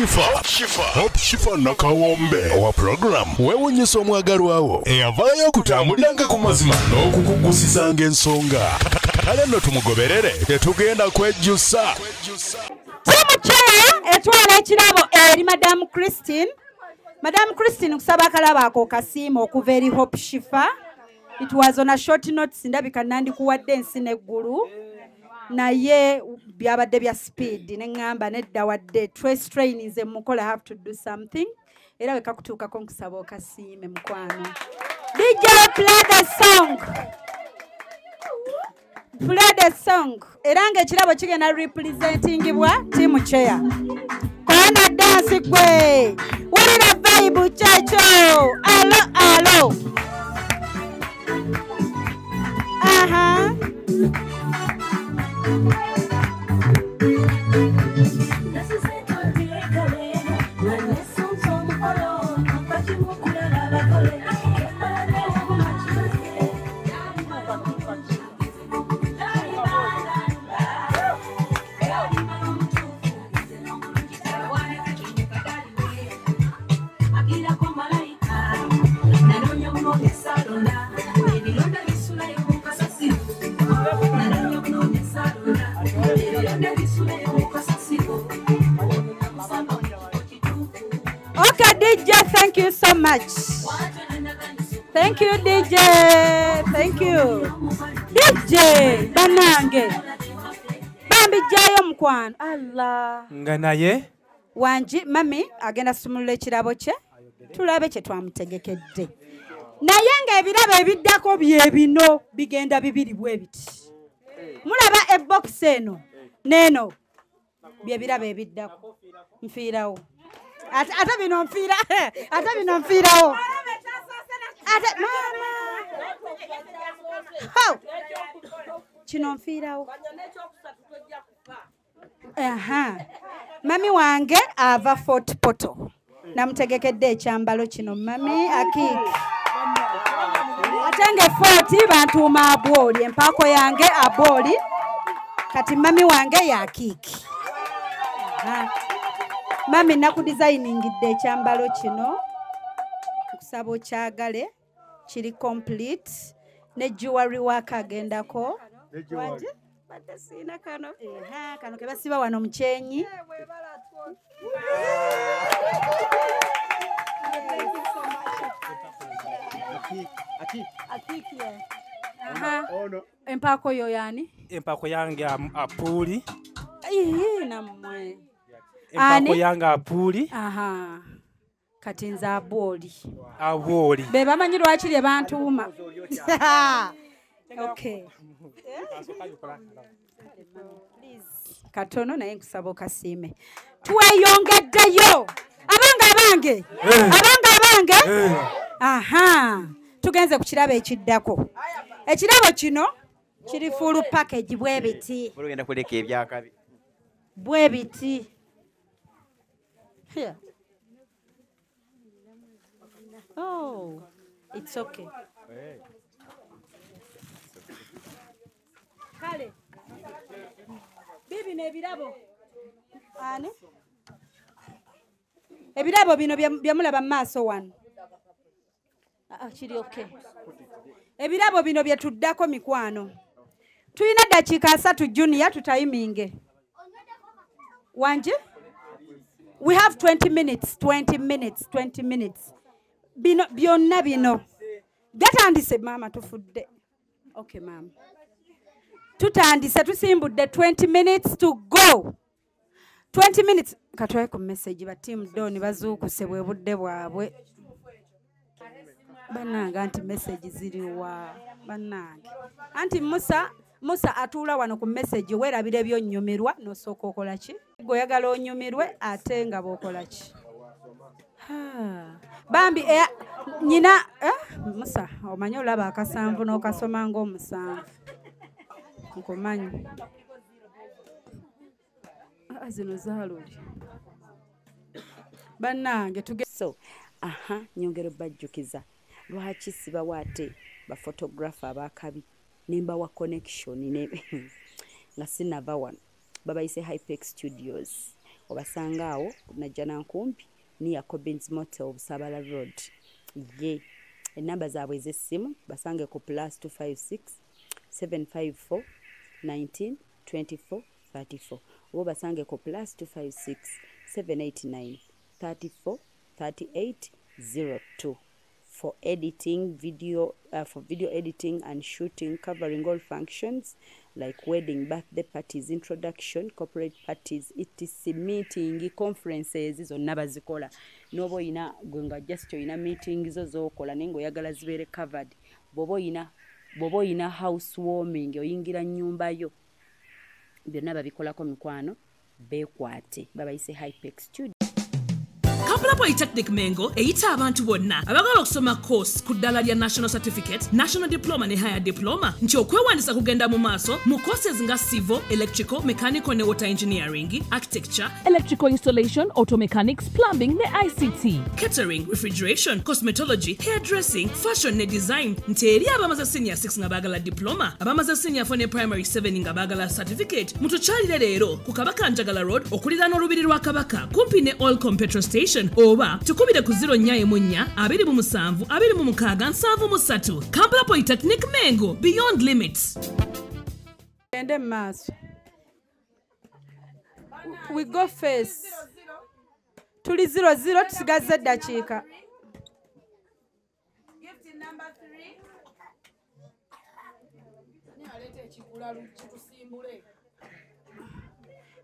Shifa, Hope Shifa Nakawombe owa program weewunyisa omwagalwawo eyavaayo okutambuliranga ku mazima n'okukugusizanga ensonga. Kale nno tumugoberere, tetugenda kwejjusa. Team chair etwala ekirabo eri Madam Christine. Madam Christine, nkusaba akalabo ako kasiima okuva eri Hope Shifa. It was on a short notice, ndabika nandikuwadde ensi n'eggulu, naye byabadde bya speed ne ŋŋamba nedda, wadde trace train nze mukola, have to do something. Era we kakutuukako nkusaba okasiime, mukwano. DJ, play the song, play the song. Era ng'ekirabo kigenda representingibwa team chair. Kona dance gwe, wulira vibe kyekyo. Alo alo, aha. Okay, DJ, thank you so much. Thank you, DJ. Thank you. DJ, banange. Bambi jayo mukwano. Allah. Nga naye Wangi, mami agenda sumulula ekirabo kye. Tulabe kye twamutegekedde. Naye ng'ebirabo ebiddako bye bino bigenda bibiri bwe biti. Mulaba ebox eno n'eno bye birabo ebiddako. Nfiirawo. Ate bino nfiira, ate bino nfiirawo. Ate mama. Ho! Kino nfiirawo. Aha. Mami wange ava Fort Portal. Namutegekedde ekyambalo kino mami akiki. Ate nge Fort bantuuma abooli, empaako yange abooli. Kati mami wange ya kiki. Aha. Mami nakudesigningidde ekyambalo kino. Nkusaba okyagale, kiri complete ne jewelry work agendako. Wanje? Badde siina kano. Eha, kano ke basiba wano mu kyenyi. Thank you so much. Akiki, yeah. Aha. Empaako yo yani? Empaako yange apuuli. Ii, nammwe. Empaako yange apuuli. Aha. Kati nze abooli. Abooli. Be bamanyi lwaki lye bantuuma. Okay. Please. Katono naye nkusaba okasiime. Tweyongeddeyo. Abange abange. Abange abange. Aha. Tugenze ku kirabo ekiddako. Ekirabo kino kiri full package bwe biti. Olugenda kuleka ebyakabi. Bwe biti. Here. Oh, it's okay. Kale. Bibi n'ebirabo. Ani? Ebirabo bino byamulaba mu maaso wano. Ah, kiri okay. Ebirabo bino bye tuddako mikwano. Tulina dakiika 3 junior tutayiminge. Wanje? We have 20 minutes, 20 minutes, 20 minutes. Bino byonna bino. Gatandise mama tufudde. Okay mama. Tutandise tusimbudde 20 minutes to go. 20 minutes. Katwaye ku message ba team Don bazuukuse bwe budde bwabwe. Bannange anti message ziriwa. Bannange. Anti Musa atuula wano ku message weerabira ebyonnyumirwa n'osooka okola ki? Gwe oyagala onyumirwe ate nga bw'okola ki? Bambi nyina Musa omanyi olaba akasanvu n'okasoma ng'omusanvu. Nkumanyi. Zino zaaluli. Bannange tuge so aha nyongero bajjukiza lwaki sibawa ate ba photographer abakabi nembawa connection ne nga sinava wano babayise Hypex Studios. Obasanga awo Najjanankumbi near Cobbins Motel, Busabala Road. Ye enamba zaabwe ez'essimu basange ku +256 754 19 24 34 oba basange ku +256 789 34 38 02 for editing video, for video editing and shooting, covering all functions like wedding, birthday parties, introduction, corporate parties, etc, meeting, conferences zonna bazikola. N'oba oyina gwe nga just oyina meeting zo z'okola naye ng'oyagala zibeere covered, bw'oba oyina house warming, oyingira nnyumba yo, byonna babikolako mikwano, beekwate babayise Hypex Studio. Kampala Polytechnic Mengo eyita abantu bonna abagala okusoma course ku ddala lya National Certificate, National Diploma ne Higher Diploma nti okwewandiisa kugenda mu maaso mu courses nga civil, electrical, mechanical ne water engineering, architecture, electrical installation, auto mechanics, plumbing ne ICT, catering, refrigeration, cosmetology, hairdressing, fashion ne design. Nti eri abamaze senior 6 nga baagala diploma, abamaze senior 4 ne primary 7 nga baagala certificate. Mutukyalire leero ku Kabaka Njagala Road okuliraana olubiri lwa Kabaka kumpi ne Oilcom petrol station oba tukubire ku 044 27 26 73. Kampala Polytechnic Mengo, beyond limits. Gende maaso. We go face. Tuli 00 tusigaze eddakiika. Gift number 3.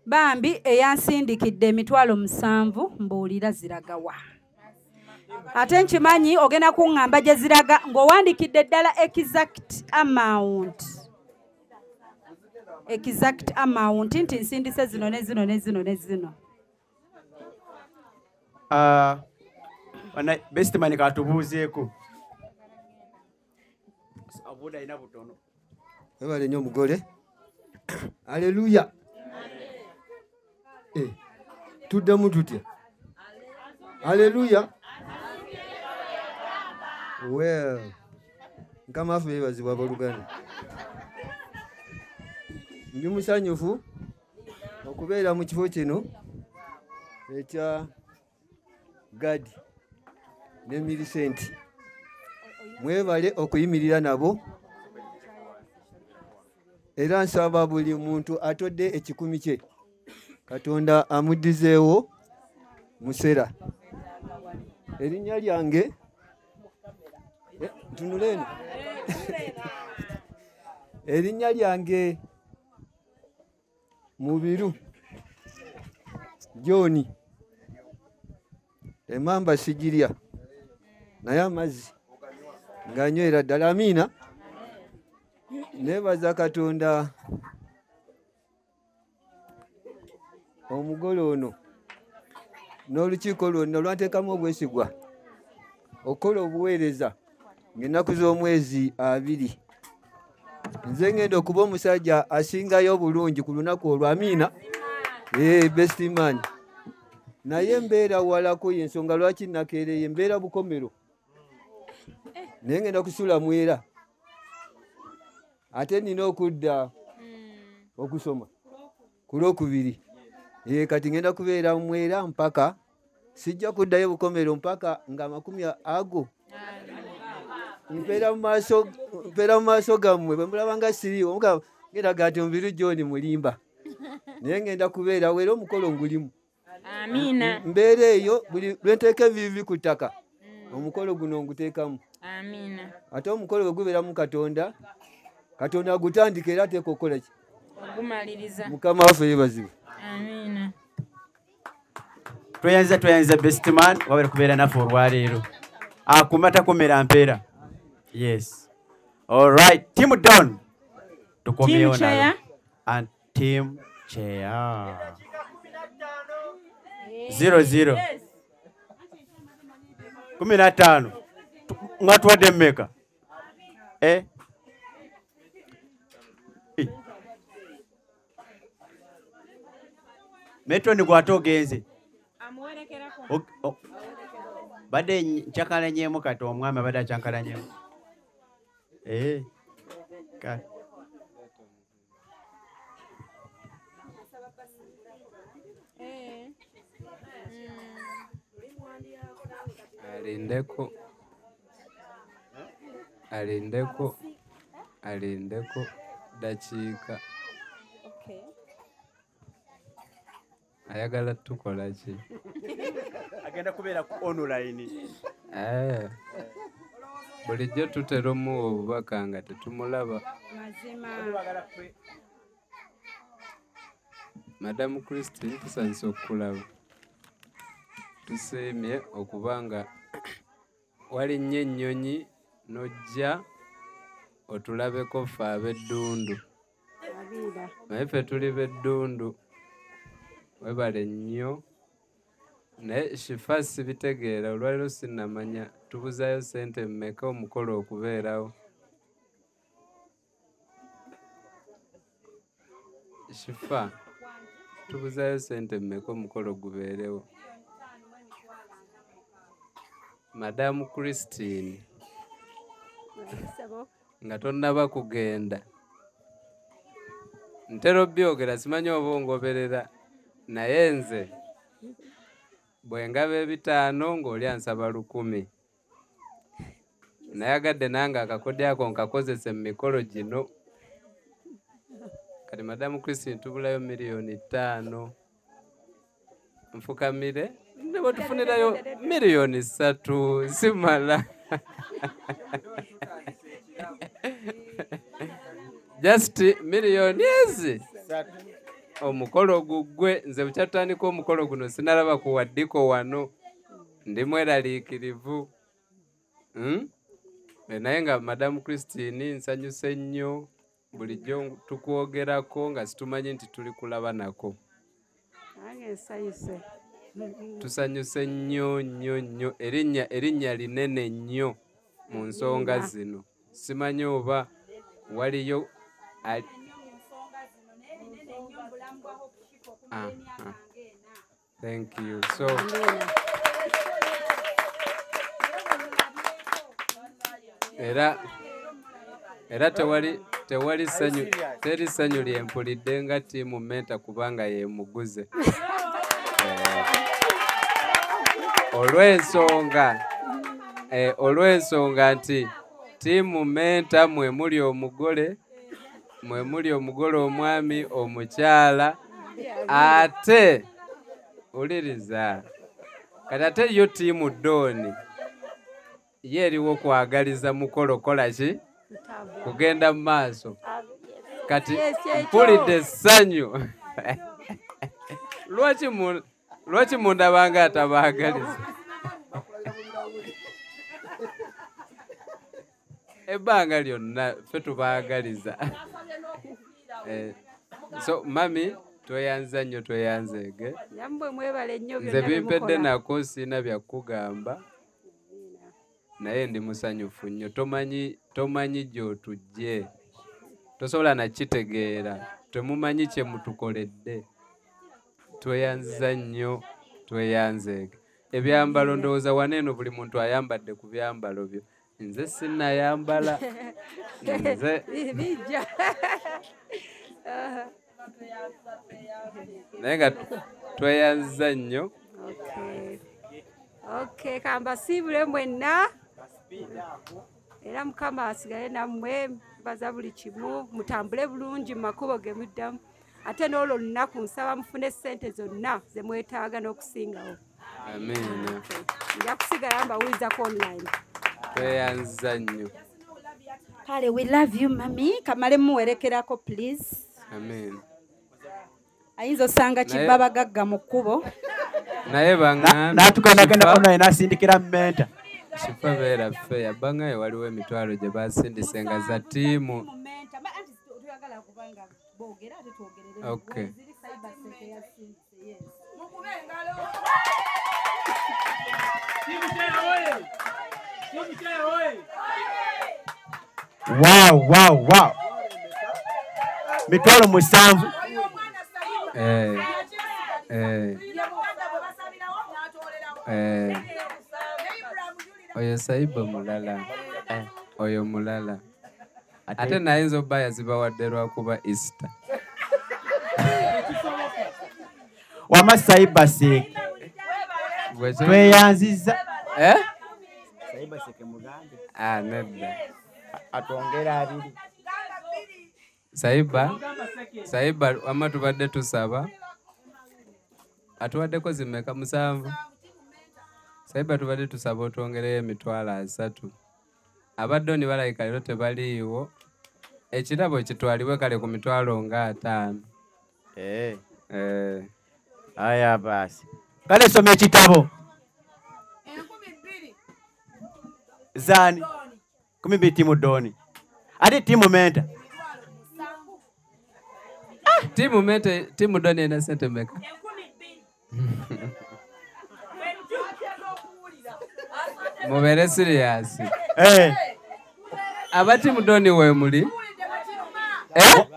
Bambi eyansindikidde 7,000 mbuulira ziragawa. Ate nkimanyi ogenda kuŋŋamba gye ziraga ng'owandikidde ddala exact amount. Exact amount nti nsindise zino ne zino ne zino ne zino. Best man katubuuzeeko. Obuda ina butono. Webale nnyo omugole. Haleluya. Tuddamu tutya? Haleluya. Well, Mukama waffe yeebazibwa abooluganda. Ndi musanyufu okubeera mu kifo kino ekya Gadi ne Millicent. Mwebale okuyimirira nabo, era nsaba buli muntu atodde ekikumi kye Katonda amuddizeewo musera. Erinnya lyange ntunula eno. Erinnya lyange Mubiru John. Emamba sigirya naye amazzi nganywera ddala. Amiina. Neebaza Katonda omugole ono n'olukiiko lwonna lwanteekamu obwesigwa okukola obuweereza ng'ennaku z'omwezi 2. Nze ngenda okuba omusajja asingayo obulungi ku lunaku olwo. Amiina. Best man. Naye mbeera walako, y'ensonga lwaki nakeereye, mbeera Bukomero naye ngenda kusula Mwera, ate nina okudda okusoma ku Lwokubiri. Kati ngenda kubeera Mwera mpaka sijja kuddayo Bukomero mpaka nga 20 ago. Mpeera mu maaso gammwe bwe mulaba nga siriiwo mugamba ngenda gati Mubiru John mulimba, naye ngenda kubeera wera omukolo ngulimu. Amiina. Mbeera eyo buli lwe nteeka ebibi ku ttaka omukolo guno nguteekamu. Amiina. Ate omukolo bwe gubeeramu Katonda, Katonda agutandika era ateeka okukola ki? Ogumaliriza. Mukama waffe yeebazibwe. Amiina. Tweyanza best man wabere kubeera naffe olwaleero. Akuma takomera mpeera. Yes. All right, team down. Tukomyewo nalo. And team chair. 0-0. 15. Mwatuwadde mmeka? Metro gwate ogenze. Badde nkyakalanyemu kati omwami abadde akyankalanyemu. Kale. Alindeko. Alindeko. Alindeko dakiika. Okay. Ayagala tukola ki? Agenda kubeera ku online. Bulijjo tutera omuwa obubaka nga tetumulaba. Mazima. Madamu Christine, tusanyuse okukulaba. Tusiimye okubanga walinnye ennyonyi n'ojja otulabeko ffe ab'eddundu. Naye ffe tuli b'eddundu. Webale nnyo. Naye Shifa sibitegeera, olwaleero sinnamanya tubuzaayo ssente mmeka omukolo okubeerawo. Shifa, tubuzaayo ssente mmeka omukolo gubeerewo? Madamu Christine, nga tonnaba kugenda. Ntera obyogera simanyi oba ongoberera, naye nze bwe ngaba 5 ng'oli ansaba 10. Nayagadde nange akakodyo ako nkakozese mu mikolo gino. Kati Madamu Christine tubulayo miliyoni 5. Nfukamire ne bwe tufunirayo miliyoni 3 simala. Just miliyoni ezi. Omukolo gugwe nze bukyatandika omukolo guno sinalaba kuwaddiko wano, ndi mweraliikirivu. Naye nga Madamu Christine nsanyuse nnyo, bulijjo tukwogerako nga situmanyi nti tuli kulaba nako. Nange nsanyuse. Tusanyuse nnyo nnyo nnyo. Erinnya linene nnyo mu nsonga zino. Simanyi oba waliyo Thank you. So era tewali ssanyu, teri ssanyu lye mpulidde nga ttiimu Menta kubanga ye muguze. Olw'ensonga nti ttiimu Menta mwe muli omugole, mwe muli omugole omwami, omukyala, ate uliriza. Kati ate yo ttiimu Doni ye eriwo kwagaliza mukolo kola ki? Kugenda mu maaso. Kati mpulidde essanyu. Lwaki mundabanga atabaagaliza? Ebbanga lyonna ffe tubaagaliza. So mami tweyanza nnyo, tweyanzeege. Nze bimpedde nako sirina bya kukugamba, naye ndi musanyufu nnyo. Tomanyi gy'otujje, tosobola nakitegeera, temumanyi kye mutukoledde. Tweyanziza nnyo, tweyanzeege. Ebyambalo ndowooza wano eno buli muntu ayambadde ku byambalo byo. Nze sinnayambala. Nze naye nga tweyanziza nnyo. Okay, kambasiibule mwenna. Era Mukama asigale nammwe, mbaza buli kimu, mutambule bulungi mu makubo ge muddamu. Ate n'olwo olunaku nsaba mufune ssente zonna ze mwetaaga n'okusingawo. Amiina. Nja kusigala mbawulizako online. Tweyanziza nnyo. Kale, we love you mami. Kamale muwerekerako please. Amen. Ayinza osanga kibabagagga mu kkubo. Naye baŋŋambye n'atukandagenda online n'asindikira Menta. Shifa beera ffe yabangayo waliwo emitwalo gye basindise nga za ttiimu. Okay. Wow, wow, wow. Mitwalo 7. Oyo Saiba mulala. Oyo mulala. Ate nayinza obba yazibawadde lwakuba Easter. Wama Saiba seek. Tweyanzizza. Eh? Ah, nedda. Atwongera abiri. Saiba wamma tubadde tusaba. Atuwaddeko zimeka 7. Saiba tubadde tusaba otwongereyo 30,000. Abaddoni balabika leero tebaliiwo. Ekirabo kitwalibwe kale ku 50,000. Eh. Aya basi. Kale soma ekitabo. 2,000. Zani. 12 timu doni. Ate timu menta. Timu menta, timu doni ena sente meka. 2,000. Mubere serious. Eh. Aba timu doni we muli? Eh?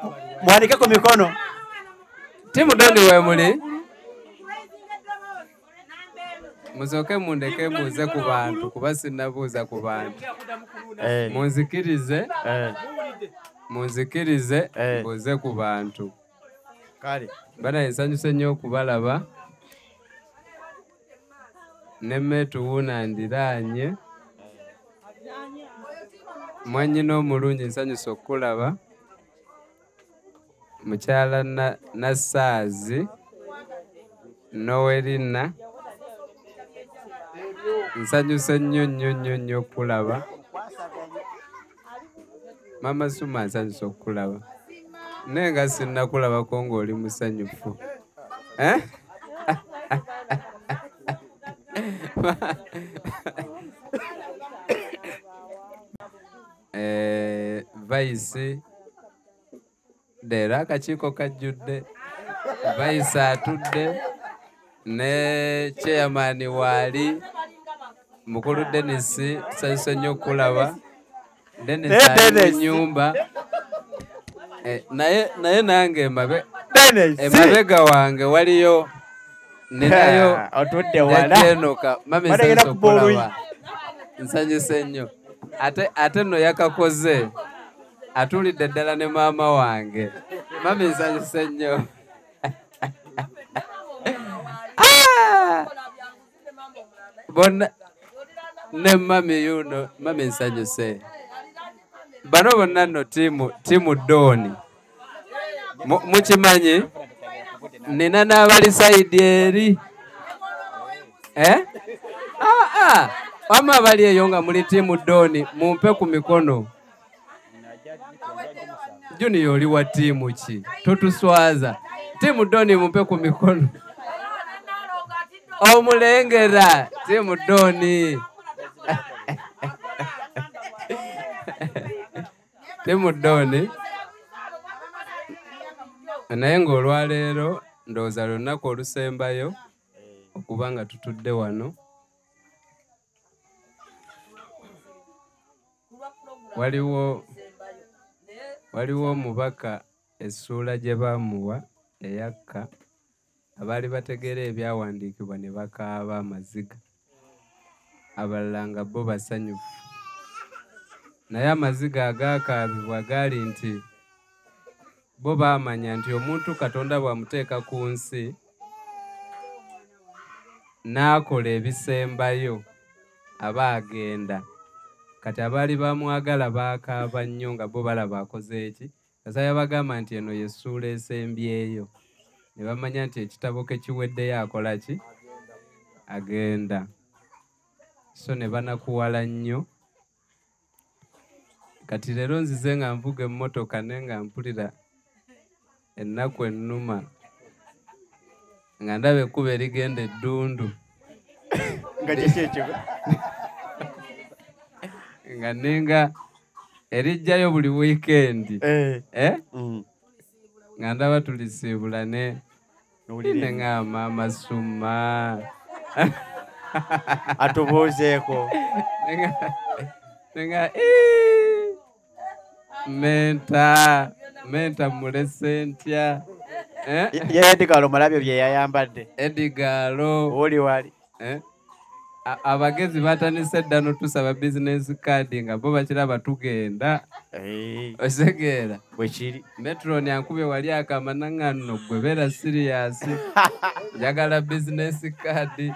Mwanike ku mikono. Timu doni we muli? Musoke mundeke mbuuze ku bantu kuba sinnabuuza ku bantu. Munzikirize. Munzikirize mbuuze ku bantu. Kale. Bana nsanyuse nnyo okubalaba. Ne mmeetuwuuna ndiraanye. Mwannyina omulungi nsanyuse okukulaba. Mukyala Nassaazi Nowerina. Nsanyuse nnyo nnyo nnyo nnyo okulaba. Mama Suma nsanyuse okulaba. Naye nga sinnakulabako ng'oli musanyufu. Eh? Vice leero akakiiko kajjudde. Vice atudde ne chairman waali. Mukulu Dennis tusanyuse nnyo okulaba. Dennis ali mu nnyumba. Naye nange emabega wange waliyo ninayo otudde wala. Enoka mami nsanyuse okulaba. Nsanyuse nnyo. Ate nno yakakoze. Atulidde ddala ne maama wange. Mami nsanyuse nnyo. Bonna ne mami yuno, mami nsanyuse. Bano bonna nno timu doni. Mukimanyi nina n'abali sayidi eri. Eh? Wamma abali eyo nga muli timu doni mumpe ku mikono. Junior oli wa timu ki? Totuswaza. Timu doni mumpe ku mikono. Omulengera timu doni. Timu doni. Naye ng'olwaleero ndowooza lunaku olusembayo okuba nga tutudde wano. Waliwo omubaka essuula gye baamuwa eyakka abaali bategeera ebyawandiikibwa ne bakaaba amaziga. Abalala nga bo basanyufu. Naye amaziga agaakaabibwa gaali nti bo baamanya nti omuntu Katonda bw'amuteeka ku nsi n'akola ebisembayo aba agenda. Kati abaali bamwagala baakaaba nnyo nga bo balaba akoze eki. Kasa yabagamba nti eno ye ssuula esembyeyo. Ne bamanya nti ekitabo ke kiweddeyo akola ki? Agenda. So ne banakuwala nnyo. Kati leero nzize nga nvuga emmotoka naye nga mpulira ennaku ennuma. Nga ndaba ekkubo erigenda eddundu. Nga kiki ekyo? Nga ninga erijjayo buli wiikendi. Nga ndaba tulisiibula ne ŋŋamba Maama Atubuuzeeko. Nenga menta mulese ntya. Ye Edgalo mulabye bye yayambadde. Edgalo. Oli wali. Abagezi batandise dda n'otusaba business card nga bo bakiraba tugenda. Osegeera. Bwe kiri. Metron ankubye wali akama naŋŋano gwe beera serious. Njagala business card.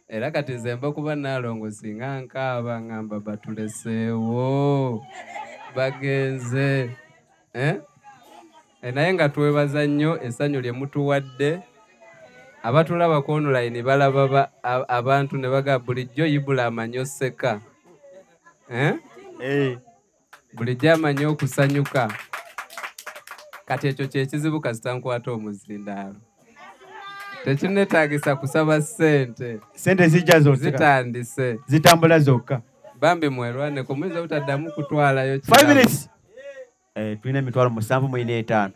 Era kati nze mba kuba Naalongo singa nkaaba ngamba batuleseewo bagenze. Naye nga twebaza nnyo essanyu lye mutuwadde. Abatulaba ku online balaba abantu ne bagamba bulijjo Ibula amanyi oseka. Bulijjo amanyi okusanyuka. Kati ekyo kye kizibu kasita nkwata omuzindaalo. Tekinneetaagisa kusaba ssente. Ssente zijja zokka. Zitandise. Zitambula zokka. Bambi mwerwaneko muyinza obutaddamu kutwalayo 5 minutes. Tulina emitwalo 75.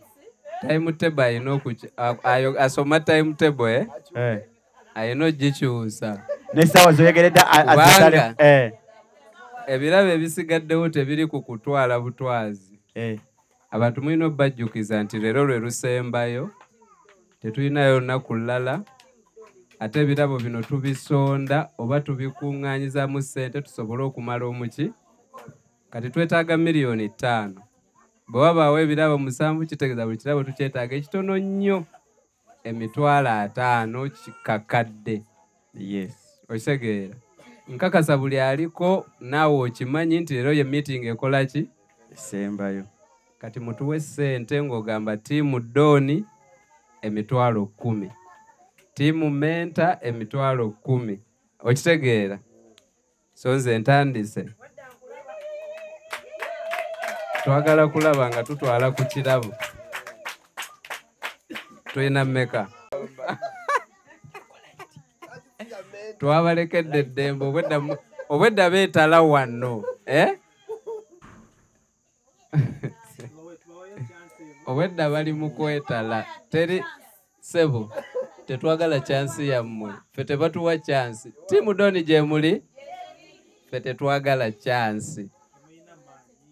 Timetable ayina asoma timetable ayina ogikyusa. N'essaawa z'oyogeredde azisale. Ebirabo ebisigaddewo tebiri ku kutwala butwazi. Abantu mulina obbajjukiza nti leero lwe lusembayo, tetulinayo lunaku lulala, ate ebirabo bino tubisonda oba tubikuŋŋaanyizaamu ssente tusobole okumala omuki. Kati twetaaga 5 miliyoni. Bwe wabaawo ebirabo 7 kitegeeza buli kirabo tukyetaaga ekitono nnyo 50,000 kikakadde. Yes. Okitegeera. Nkakasa buli aliko naawe okimanyi nti leero ye meeting ekola ki? Esembayo. Kati mutuwe ssente ng'ogamba ttiimu Doni 10,000, ttiimu Menta 10,000. Okitegeera. So nze ntandise. Twagala kulaba nga tutwala ku kirabo. Tulina mmeka? Twabalekedde eddembe obwedda beetala wano. Obwedda bali mu kwetala. Teri ssebo tetwagala kyansi yammwe. Ffe tebatuwa kyansi. Ttiimu Doni gye muli? Ffe tetwagala kyansi.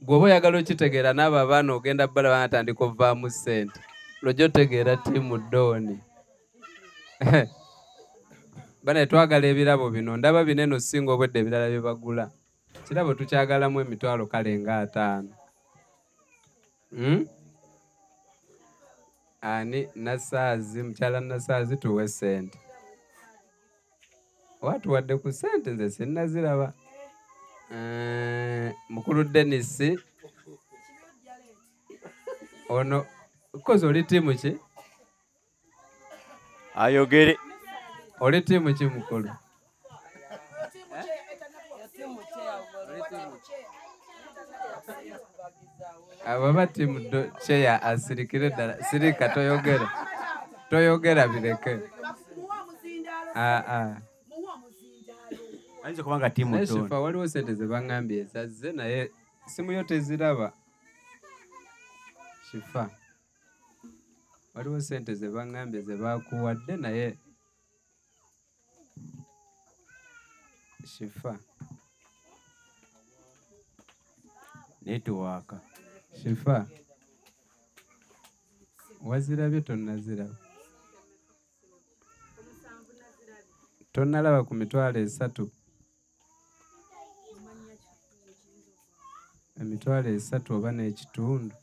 Gwe oyagala okitegeera n'abo abaana ogenda balaba batandika ovaamu ssente. Lw'ojja otegeera ttiimu Doni. Bane twagala ebirabo bino ndaba binene osinga obwedda ebirala bye bagula. Kirabo tukyagalamu emitwalo kale nga 50. Ani Nasaazi, mukyala Nasaazi tuwe ssente. Watuwadde ku ssente nze sinnaziraba. Mukulu Dennis ono kozi oli ttiimu ki? Ayogere. Oli ttiimu ki mukulu? Ababa ttiimu cheya asirikire ddala. Sirika toyogera. Toyogera bireke. Ayinza okuba nga ttiimu Naye Doni. Shifa waliwo ssente ze baŋŋambye ezazze naye simu yo teziraba. Shifa waliwo ssente ze baŋŋambye ze baakuwadde naye Shifa netiwaaka. Shifa wazirabye tonnaziraba? Tonnalaba ku 30,000. 30,000 oba n'ekitundu.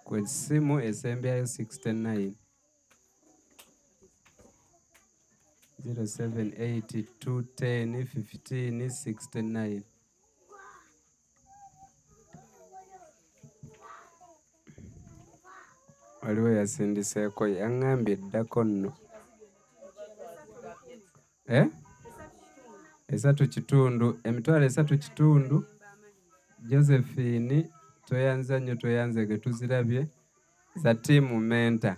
Ku essimu esembyayo 69 0782 10 15 69. Waliwo yasindiseeko yaŋŋambye eddako nno. 3.5, 3.5. Josephine tweyanza nnyo tweyanze ge tuzirabye za ttiimu Menta.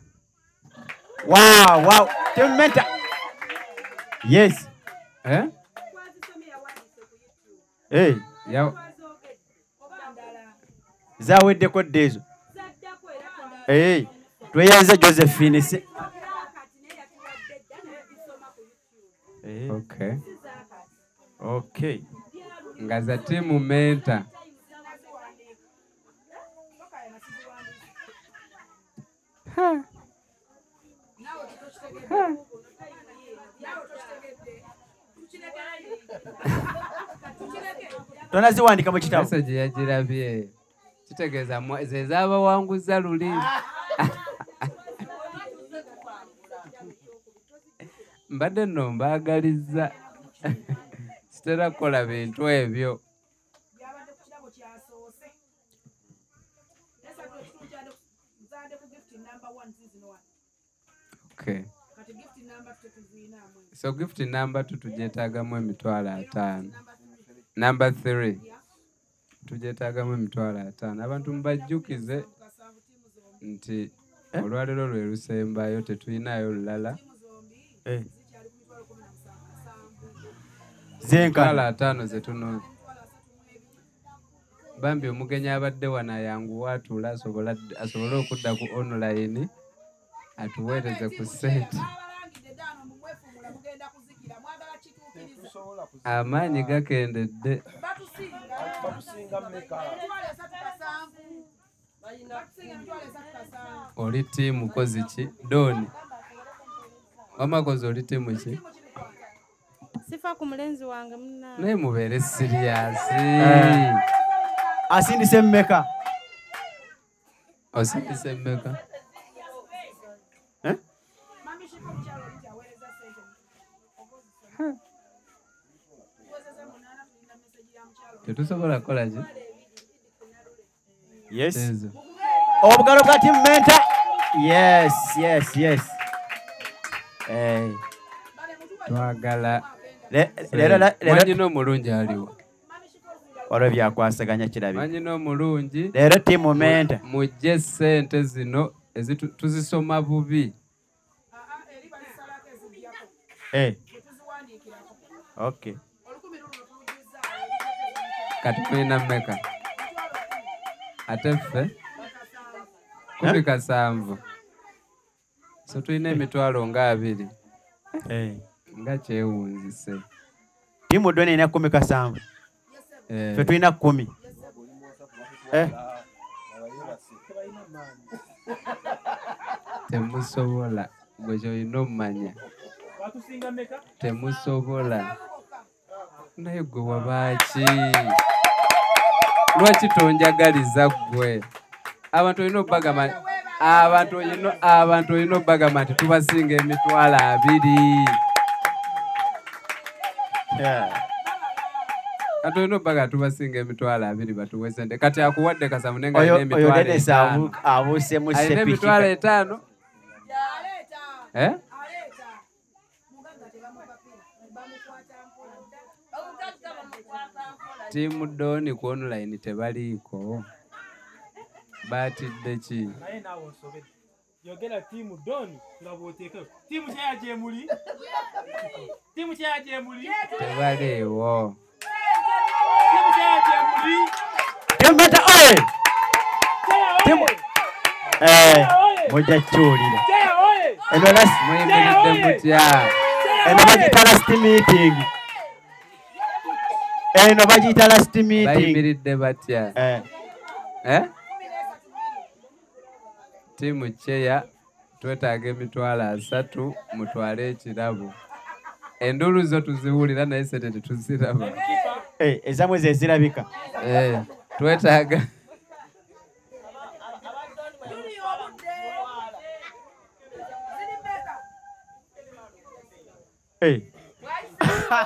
Wow, wow, ttiimu Menta. Yes. Zaweddeko dda ezo. Tweyanza Josephine. Okay. Okay. Nga za ttiimu Menta. Tonaziwandika mu kitabo. Message yagirabye. Kitegeeza ze zaabawanguza luli. Mbadde nno mbaagalizza. Sitera kukola bintu ebyo. Okay. So gift number 2 tugyetaagamu 50,000. Number 3 tugyetaagamu 50,000. Abantu mbajjukize nti olwaleero lwe lusembayo, tetulinayo lulala. Zenkana. 50,000 zetuno. Bambi omugenyi abadde wano ayanguwa atuula asobole okudda ku online atuweereze ku ssente. Amaanyi gakendedde. Oli ttiimu kozi ki? Doni. Wamakozi oli ttiimu ki? Sifa ku mulenzi wange munna. Naye mubeere serious. Asindise mmeka? Osindise mmeka? Tetusobola kukola ki? Yes. Obugalo bwa team mentor. Yes, yes, yes. Twagala. Mwanyina omulungi aliwo. Waliwo byakwasaganya kirabika. Mwanyina omulungi. Leero team mentor. Mujje ssente zino tuzisoma bubi. Okay. Kati tulina mmeka? Ate ffe 17. So tulina 20,000. Nga kyewuunzise. Ttiimu Doni erina 17. Ffe tulina 10. Temusobola. Gwe ky'olina ommanya. Temusobola. Naye gwe wabaaki? Lwaki tonjagaliza ggwe? Abantu olina obbagamba abantu olina obbagamba nti tubasinga 20,000. Kati olina obbagamba tubasinga 20,000 batuwe ssente. Kati akuwadde kasamu naye nga alina 50,000. Abuusemu Alina 50,000. Eh? Ttiimu Doni ku online tebaliiko. Baatidde ki? Naye naawe onsobedde. Yogera ttiimu Doni nga bw'oteekayo. Ttiimu kyeya gye muli? Ttiimu kyeya gye muli? Tebaliiwo. Ttiimu kyeya gye muli? Ttiimu Mentor oye! Ttiimu mujja kukiwulira. Eno last muyimiridde mutya? Eno bagiyita last meeting. Eno bagiyita last meeting. Bayimiridde batya? Ttiimu kyeya twetaaga 30,000 mutwale ekirabo. Enduulu zo tuziwulira naye ssente tetuziraba. Ezammwe ze zirabika. Twetaaga.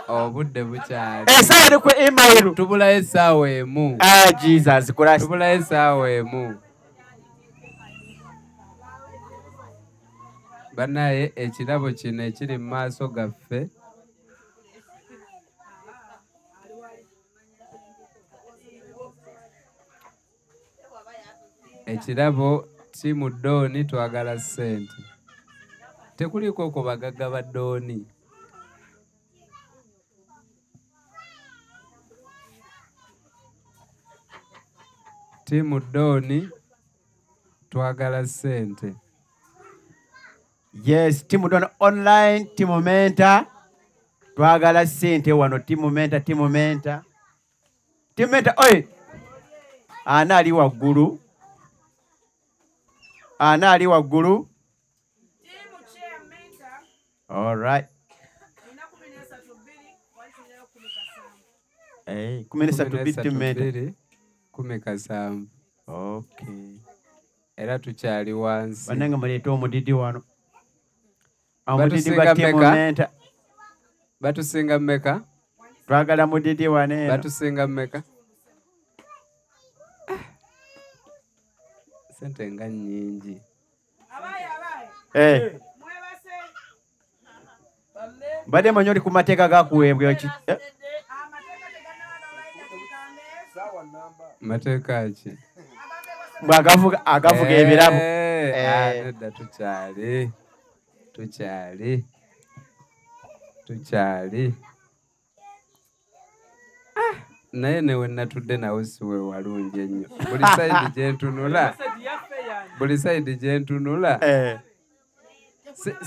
Obudde bukyali. Essaawa eri ku email. Tubulayo essaawa emu. Jesus Christ. Tubulayo essaawa emu. Bannaye ekirabo kino ekiri mu maaso gaffe ekirabo ttiimu Doni twagala ssente. Tekuliiko okwo bagagga ba Doni. Ttiimu Doni twagala ssente. Yes, ttiimu Doni online, ttiimu Mentor twagala ssente wano. Ttiimu Mentor, ttiimu Mentor. Ttiimu Mentor oye! Ana ali waggulu? Ana ali waggulu? All right. 13 ttiimu Mentor. 17. Okay. Era tukyali wansi. Bannange muleete omudidi wano. Omudidi gwa Team Mentor. Batusinga mmeka? Twagala mudidi wane. Batusinga mmeka? Sente nga nnyingi. Eh. Mbadde manyi oli ku mateeka gakuweebwa ki? Mateeka ki? Mbwe agavuga ebirabo. Nedda tukyali. Tukyali. Naye newe natudde nawe siwe walungi ennyo. Buli sayidi gye ntunula. Buli sayidi gye ntunula.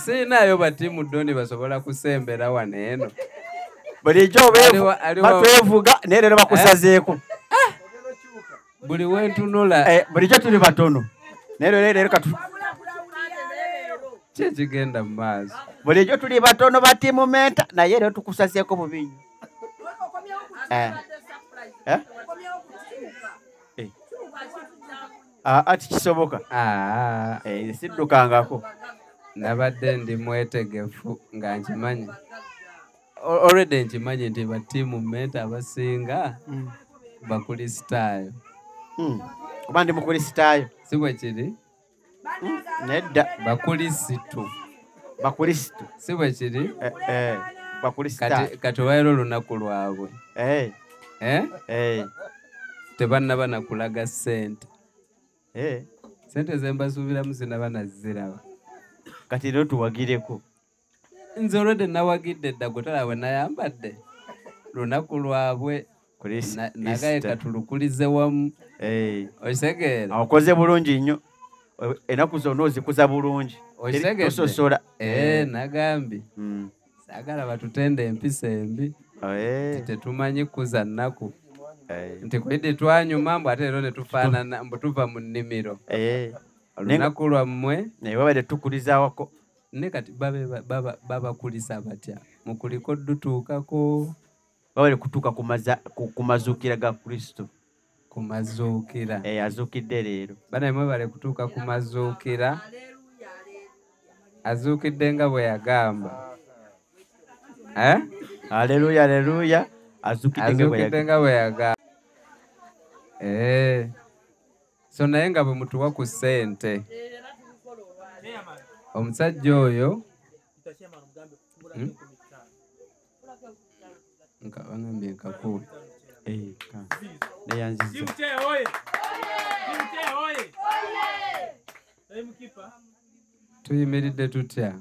Siinaayo batiimu Doni basobola kusembera wano eno. Bulijjo batwevuga naye leero bakusazeeko. Buli we ntunula. Bulijjo tuli batono. Naye leero katu. Ki ekigenda mu maaso? Bulijjo tuli batono ba Team Mentor naye leero tukusazeeko bubi nnyo. Ati kisoboka. Siddukangako. Nabadde ndi mwetegefu nga nkimanyi. Already nkimanyi nti ba Team Mentor abasinga bakulisitaayo. Oba ndi mukulisitaayo. Si bwe kiri? Nedda. Bakulisitu. Bakulisitu. Si bwe kiri? Bakulisitaayo. Kati olwaleero olunaku lwabwe. Tebannaba na kulaga ssente. Ssente ze mbasuubiramu sinnaba naziraba. Kati leero tuwagireko. Nze already nawagidde dda gwe tolaba bwe nayambadde. Lunaku lwabwe. Nagaye katulukulize wamu. Okitegeera? Okoze bulungi nnyo. Ennaku zonna ozikuza bulungi. Tososola. Nagambye. Saagala batutende empisa embi. Tetumanyi kuza nnaku. Nti kwidde twanyuma mbu ate leero ne tufaanana mbu tuva mu nnimiro. Olunaku lwammwe. Naye babadde tukulizaawako. Ne kati babakulisa batya? Mukuliko ddutuukako. Babadde kutuuka ku mazuukira ga Kristo. Ku mazuukira. Azuukidde leero. Banaye mwebale kutuuka ku mazuukira. Azuukidde nga bwe yagamba. Haleluya, haleluya. Azuukidde nga bwe yagamba. So naye nga bwe mutuwa ku ssente. Omusajja oyo Bangambye nkakuwe. Tuyimiridde tutya?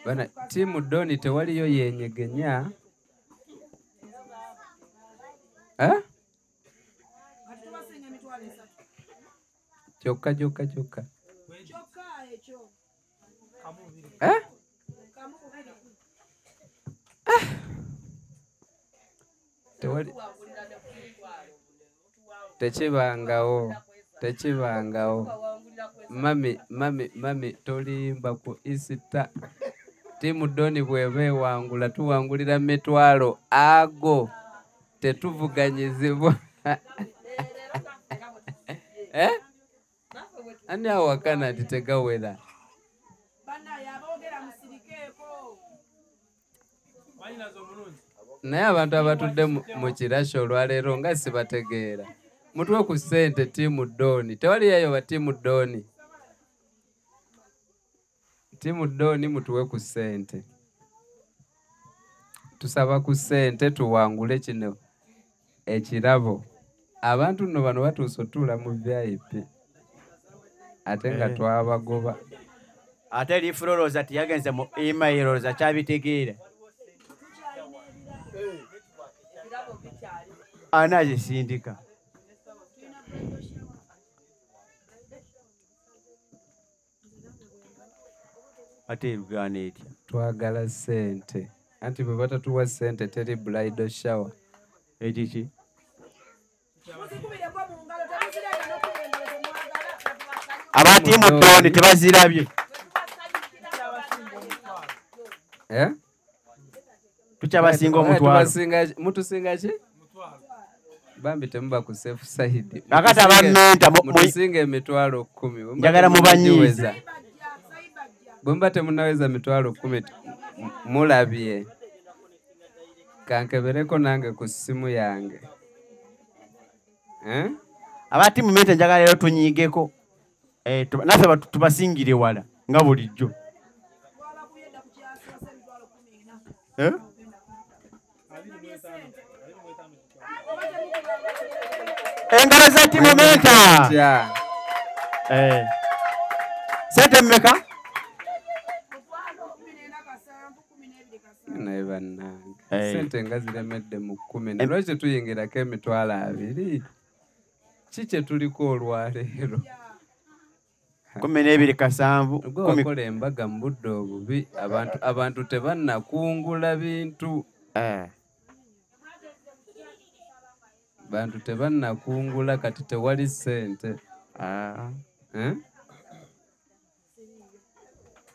Bana Team Doni tewaliyo yenyegenya. Kyokka kyokka kyokka. Tewali tekibangawo, tekibangawo. Mami, mami, mami tolimba ku Easter. Team Doni bw'eba ewangula tuwangulira mitwalo ago tetuvuganyizibwa. Ani awakana nti tegawera? Naye abantu abatudde mu kirasho olwaleero nga sibategeera. Mutuwe ku ssente Team Doni. Tewaliyayo ba Team Doni. Team Doni mutuwe ku ssente. Tusaba ku ssente tuwangule kino ekirabo. Abantu nno bano batuuse otuula mu VIP. Ate nga twabagoba. Ate lifulolooza tiyagenze mu email olowooza kyabitegeera. Anazisindika. Ate Uganda etya? Twagala ssente. Anti bwe batatuwa ssente teri bridal shower. Ekiki? Aba Team Doni tebazirabye. Tukyabasinga omutwalo. Mutusinga ki? Bambi temuba ku safe side. Kakati aba Mentor mutusinga emitwalo 10. Njagala mubanyiize. Bwe muba temunnaweza 100,000 mulabye. Kankebereko nange ku ssimu yange. Eh? Aba tiimu Menta njagala leero tunyiigeko. Naffe tubasingire wala nga bulijjo. Eh? Engalo za tiimu Menta. Sente mmeka? Naye bannange. Sente nga ziremedde mu 10. Lwaki tuyingirako 20,000? Ki kye tuliko olwaleero? 12.7. Gwe wakola embaga mu budde obubi, abantu tebannakungula bintu. Bantu tebannakungula kati tewali ssente.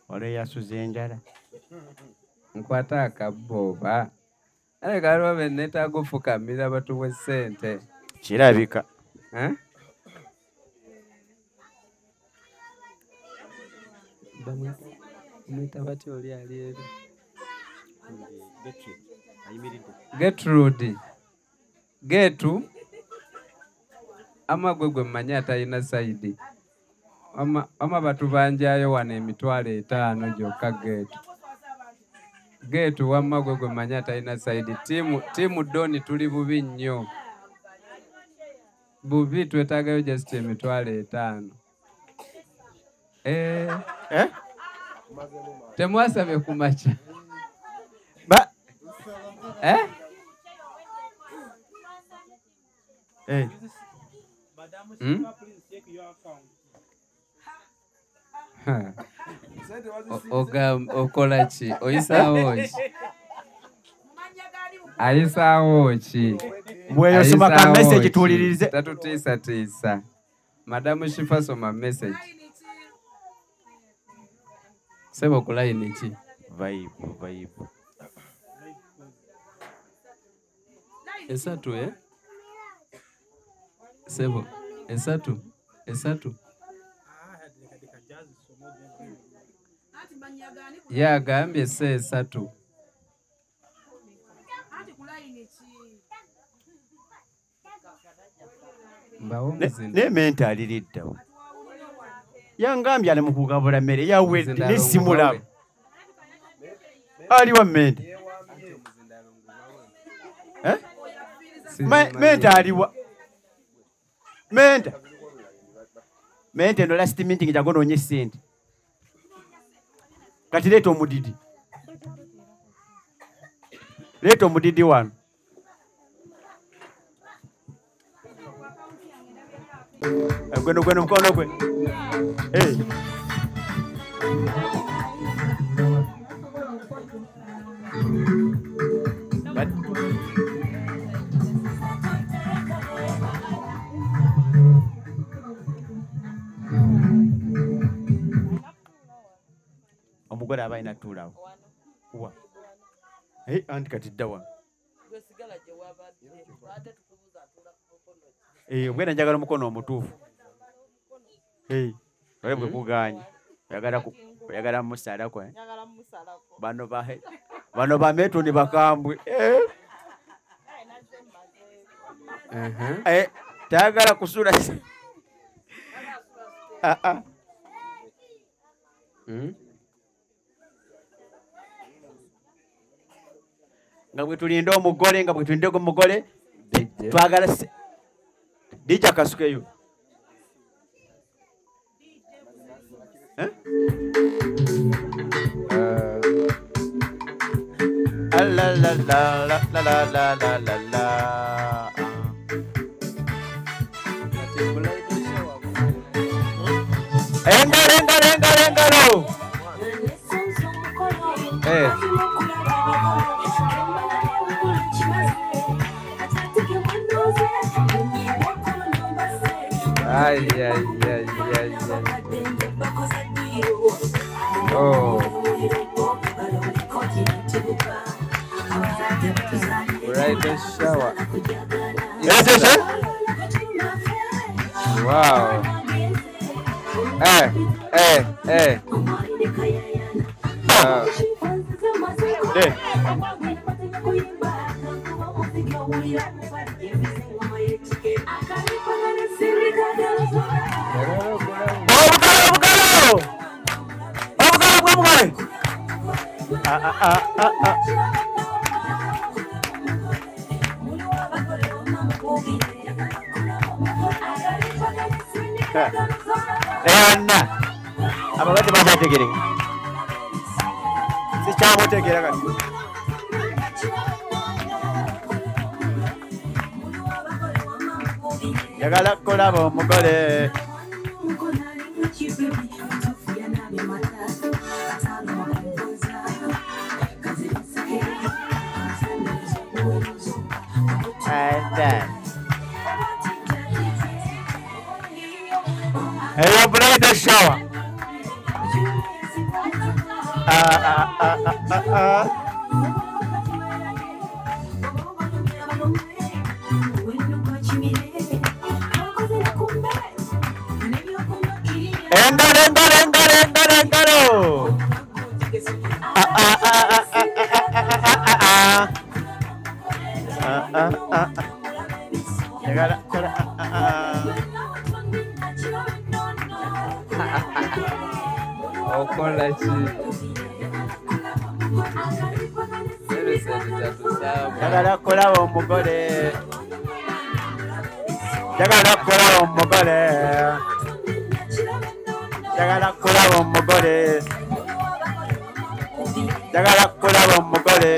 Waliwo eyasuze enjala. Nkwata akabbo oba. Ale kaliwo be neetaaga ofukamira batuwe ssente. Kirabika. Bamuyita batya oli ali eri? Gertrude. Getu ama gwe gwe mmanyi atalina sayidi. Ama batubanjayo wano 5,000 gyokka Getu. Getu wamma gwe gwe mmanyi atalina sayidi. Tiimu Doni tuli bubi nnyo. Bubi twetaagayo just 5,000. Temwasabye ku makya. Okola ki? Oyisaawo ki? Ayisaawo ki? Bwe soma ka message tuwulirize. Tatutiisatiisa. Madamu Shifa soma message. Sebo ku line ki? Vibe. Esatu eh? Sebo, esatu. Yagambye se esatu. Ne Menta aliriddawo. Yangambye ali mu kugabula mmere yawedde ne simulaba. Aliwa Menta. Menta aliwa. Menta. Menta eno last meeting jagonoonye ssente. Kati leeta omudidi. Leeta omudidi wano. Gweno mukono gwe. Omugole aba alina tuulawo. Wa. Anti kati dda wano. Bwena njagala omukono omutuufu. Oyo bwe kugaanye. Oyagala mmusalako. Bano bametoni bakambwe. Tayagala kusula. Nga bwe tulinda omugole, twagala DJ akasukeyo. La la la la la la la la la. Engalo. Ay. Oh. Bridal shower. Yes. Wow. Obugalo! Obugalo bw'omugole! Ah ah ah ah ah. Eyanna ababadde bakyategereka sikyamutegeera kati. Njagala kulaba omugole. Hey, bridal shower. Ah ah ah ah ah. Engalo, engalo, engalo, engalo, engalo. Ah ah ah ah ah ah ah ah. Ah ah ah. Njagala kola ah ah. Okola ki? Njagala kulaba omugole. Njagala kulaba omugole. Njagala kulaba omugole. Njagala kulaba omugole.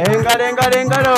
Engalo, engalo, engalo.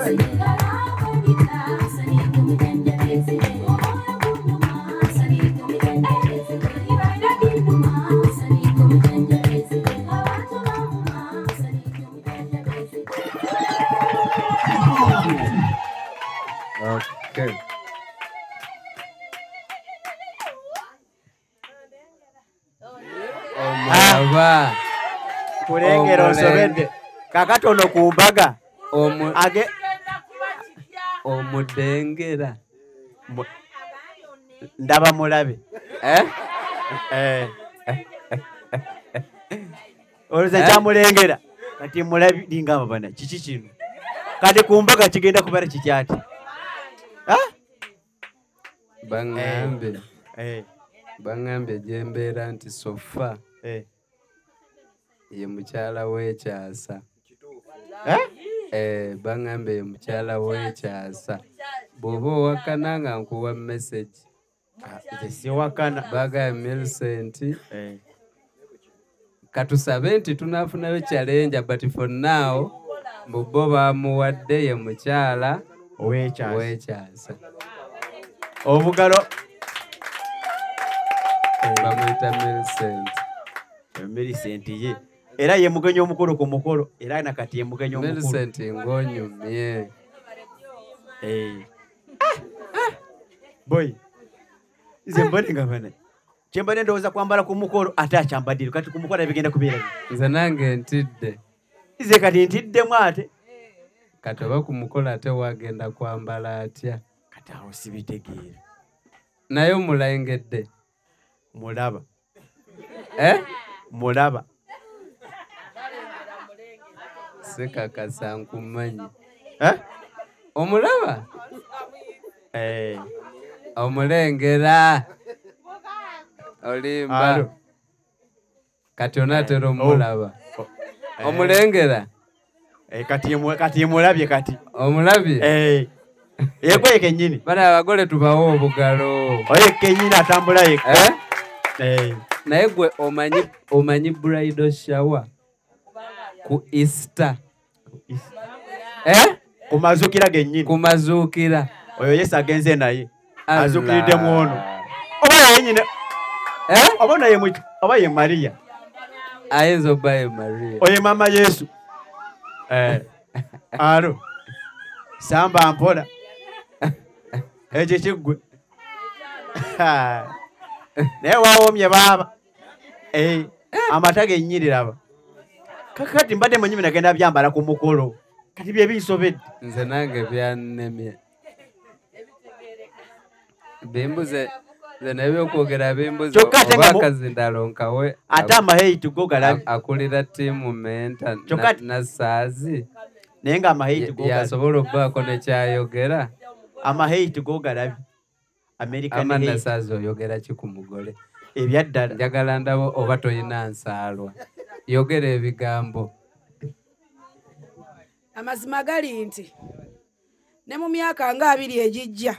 Hey! Nkulengera onsobedde. Kakati ono ku mbaga omudengera ndaba mulabe. Olowooza kyamulengera kati mulabi lingamba bana kiki kino kati ku mbaga kigenda kubeera kiki ati? Baŋŋambe baŋŋambye gye mbeera nti Sofa ye mukyala w'ekyasa. Baŋŋambye ye mukyala w'ekyasa. Bw'oba owakana nga nkuwa message. Siwakana. Bagambye Millicent katusabe nti tunaafunayo challenge, but for now mbu bo bamuwadde ye mukyala ow'ekyasa. Obugalo bamuyita Millicent. Millicent ye era ye mugenyi omukulu ku mukolo, era nakati ye mugenyi omukulu. Millicent ng'onyumye. Boy, nze mbadde nga bana kyembadde ndowooza kwambala ku mukolo ate akyambadde kati ku mukolo bigenda kubeera. Nze nange ntidde. Nze kati ntiddemu ate. Kati oba ku mukolo ate wagenda kwambala atya? Kati awo sibitegeera. Naye omulengedde. Mulaba. Mulaba. Sikakasa nkumanyi. Omulaba? Omulengera. Olimba. Kati onaatera omulaba. Omulengera? Kati mulabye kati. Omulabye? Yegwe kennyini. Bana abagole tubawo obugalo. Oye kennyini atambula yekka. Naye gwe omanyi bridal shower ku Easter. Ku mazuukira gennyini. Ku mazuukira. Oyo Yesu agenze naye. Azuukiridde mu ono. Oba naye nyina. Oba naye oba ye Maria. Ayinza obba ye Maria. Oye mama Yesu. Alo. Samba mpola. Ekyo kiggwe. Naye wawoomye baaba. Amata gennyini laba. Kakati mbadde mwennyini nagenda byambala ku mukolo. Kati bye binsobedde. Nze nange byannemye. Bimbuze nze n'ebyokwogera bimbuze oba akazindalo nkawe. Ate amaheitu go galabi. Akulira ttiimu menta Nassaazi. Naye nga amaheitu go galabi. Yasobola okubaako ne kyayogera. Amaheitu go galabi. American Ama hate. Nassaazi oyogera ki ku mugole? Ebyaddala. Njagala ndabo oba toyina nsaalwa. Yogera ebigambo. Amazima gali nti ne mu myaka nga 2 egijja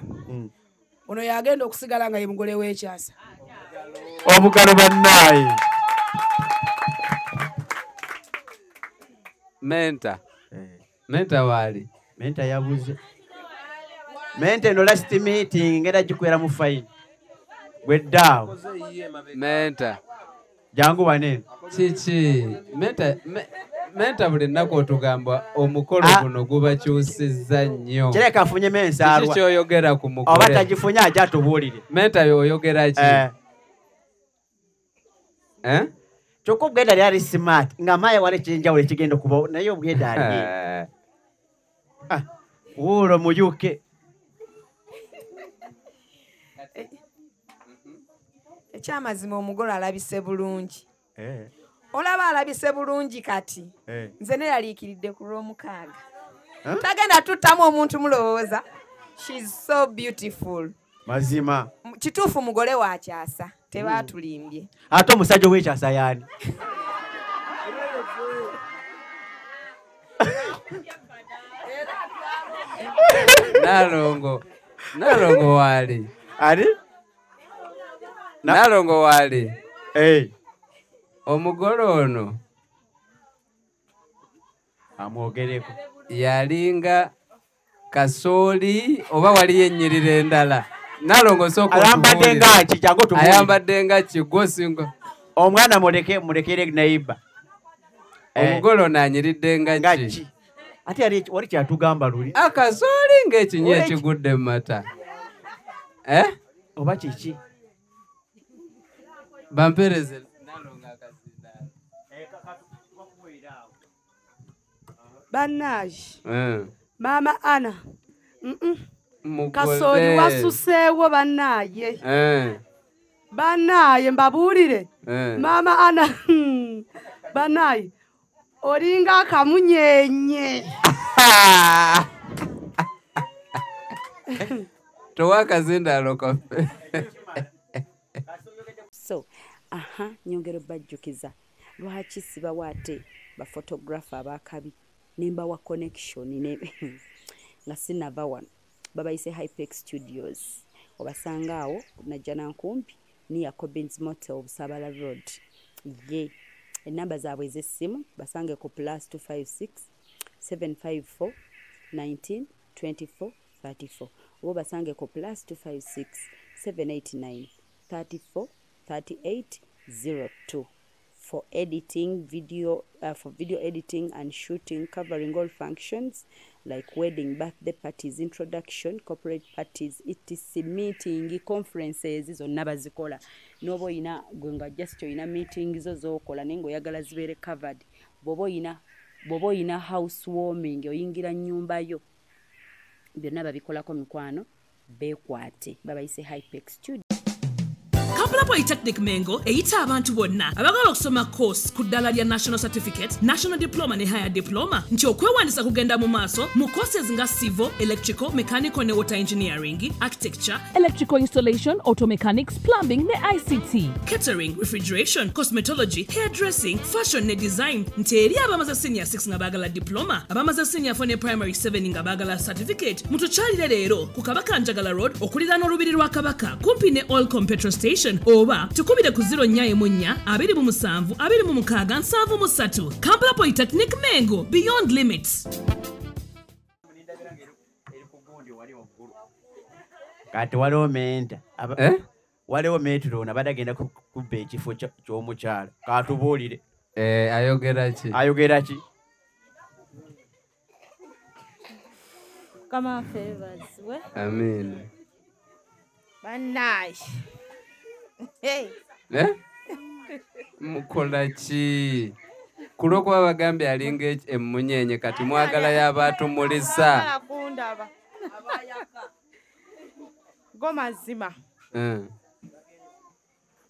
ono yagenda okusigala nga ye mugole w'ekyasa. Obugalo bannaaye. Menta. Menta waali. Menta yabuze. Menta eno last meeting ngenda gikwera mu fine. Gweddaawo. Menta. Jangu wanene. Kiki? Menta Menta buli nnaku otugamba omukolo guno gubakyusizza nnyo. Kireka afunyemu ensaalwa. Kiki ky'oyogera ku mugole? Oba tagifunye ajja atubuulire. Menta oyogera ki? Kyokka obwedda lyali smart nga maaya wali ekyenjawulo ekigenda okubawo naye obwedda ali. Wuulo mu UK. Ekyamazima omugole alabise bulungi. Olaba alabise bulungi kati. Nze neyaliikiridde ku Lwomukaaga. Tagenda tuttamu omuntu mulowooza. She's so beautiful. Mazima. Kituufu mugole wa kyasa. Tebaatulimbye. Ate omusajja ow'ekyasa y'ani? Nalongo. Nalongo waali. Ali? Nalongo waali. Omugole ono amwogereko yalinga kasooli oba waliyo ennyiriro endala. Nalongo sooka ayambadde nga ki? Jangu otubuulire. Ayambadde nga ki? Gwe osinga. Omwana mulekere neighbor. Omugole ono anyiridde nga ki? Ate wali kyatugamba luli. Akasooli ng'ekinnya ekigudde mu mata. Oba kiki? Bampeereze. Bannaaye. Maama Anna. Kasooli wasuseewo bannaaye. Bannaaye mbabuulire. Maama Anna bannaaye olinga akamunyenye. Towa akazindaalo kaffe. So, aha, nyongera bajjukiza lwaki sibawa ate ba photographer abakabi nembawa connection ne nga sinava wano babayise Hypex Studios obasanga awo Najjanankumbi near Cobbins Motel Busabala Road. Ye enamba zaabwe ez'essimu basange ku +256 754 19 24 34 oba basange ku +256 789 34 38 02 for editing video, for video editing and shooting, covering all functions like wedding, birthday parties, introduction, corporate parties, etc, meeting, conferences zonna bazikola. N'oba oyina gwe nga just oyina meeting zo z'okola naye ng'oyagala zibeere covered. Bw'oba oyina housewarming, oyingira nnyumba yo, byonna babikolako mikwano, beekwate. Babayise Hypex Studio. Kampala Polytechnic Mengo eyita abantu bonna abagala okusoma course ku ddala lya National Certificate, National Diploma ne Higher Diploma nti okwewandiisa kugenda mu maaso mu courses nga civil, electrical, mechanical ne water engineering, architecture, electrical installation, auto mechanics, plumbing ne ICT, catering, refrigeration, cosmetology, hairdressing, fashion ne design. Nti eri abamaze senior 6 nga baagala diploma, abamaze senior 4 ne primary 7 nga baagala certificate. Mutukyalire leero ku Kabaka Njagala Road okuliraana olubiri lwa Kabaka kumpi ne Oilcom petrol station oba tukubire ku 044 27 26 73. Kampala Polytechnic Mengo, beyond limits. Kati waliwo menta waliwo metro abadde agenda kubba ekifo ky'omukyala katubuulire. Ayogera ki? Ayogera ki? Mukama waffe yeebazibwe. Amiina. Bannaaye. Hey. Mukola ki? Ku lw'okuba bagambye alinga emmunyenye kati mwagala y'abaatumulisa. Kundaba. Go mazima.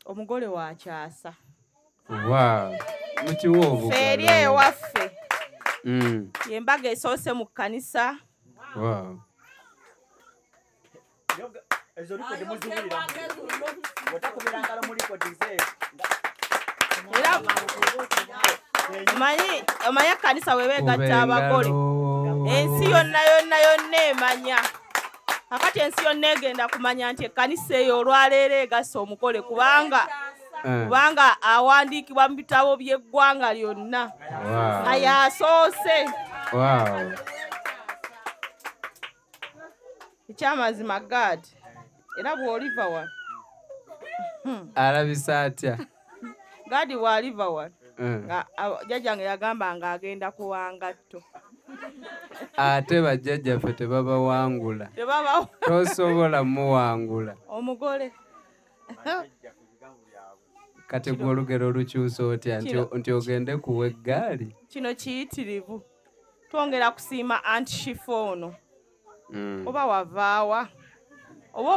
Omugole wa kyasa. Wow. Mukiwa obugalo. Ffe eri ewaffe. Y'embaga esoose mu kkanisa. Wow. Era omanyi ekkanisa bwe beegatta abagole ensi yonna yonna yonna emanya. Kakati ensi yonna egenda kumanya nti ekkanisa eyo olwaleero egassa omugole kubanga awandiikibwa mu bitabo by'eggwanga lyonna. Aye asoose. Wow. Ekyamazima God era bw'oliva wano. Alabisa atya? Gadi bw'aliva wano nga jjajjange yagamba nga agenda kuwangatto. Ate bajjajjaffe tebabawangula. Tosobola muwangula. Omugole. Kati gwe olugero olukyusa otya nti ogende kuwa eggaali? Kino kiyitirivu. Twongera kusiima Aunt Shifa ono. Oba wavaawa, oba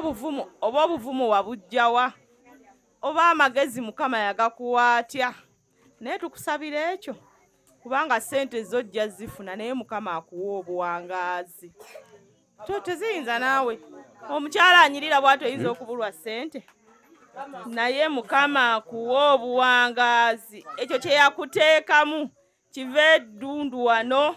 obuvumu wabuggyawa, oba amagezi Mukama yagakuwa atya. Naye tukusabira ekyo kubanga ssente zojja zifuna naye Mukama akuwa obuwangaazi. Teziyinza naawe. Omukyala anyirira bw'atyo oyinza okubulwa ssente. Naye Mukama akuwa obuwangaazi. Ekyo kye yakuteekamu kive eddundu wano